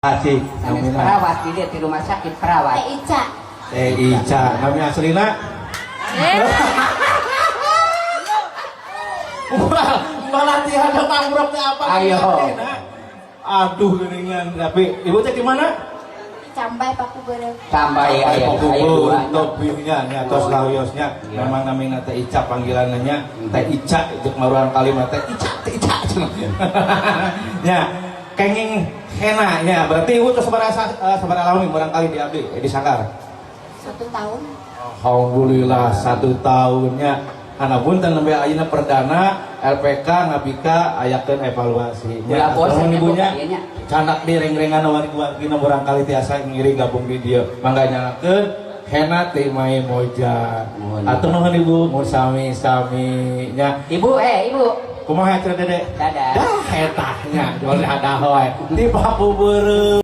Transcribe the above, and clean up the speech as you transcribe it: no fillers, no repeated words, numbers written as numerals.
Kasih. Sanes perawat di dieu di rumah sakit perawat. Teh Ica. Teh Ica, nami aslina? Wah, malah latihan pamroknya apa? Ayo. Aduh, geuningan. Tapi ibu teh di mana? Cambai Paku Beureum. Sampai aya aya dua. Tobingnya nya tos lawiosnya. Iya. Memang namina Teh Ica panggilannya Teh Ica jeung maruan kalimat Teh Ica, Teh Ica. Nya, kenging hena nya. Berarti ibu tos sabaraha sabaraha lami murangkali di abdi di sanggar? 1 tahun. Alhamdulillah 1 tahunnya. Karena punten nembe ayeuna perdana LPK ngabika ayakeun evaluasi. Ulah bosen Nuhun ya, ibunya. Bu, kayaknya. Canak di reng-rengan wargi-wargina murangkali tiasa ngiring gabung di dieu. Mangga nyalakeun hena ti Mai Moja. Nuhun. Atur nuhun Ibu, mun sami-sami nya. Ibu, eh ibu. Kumaha cenah Dede? Dadah. Dah eta nya, jual dadah wae. Di Paku Beureum.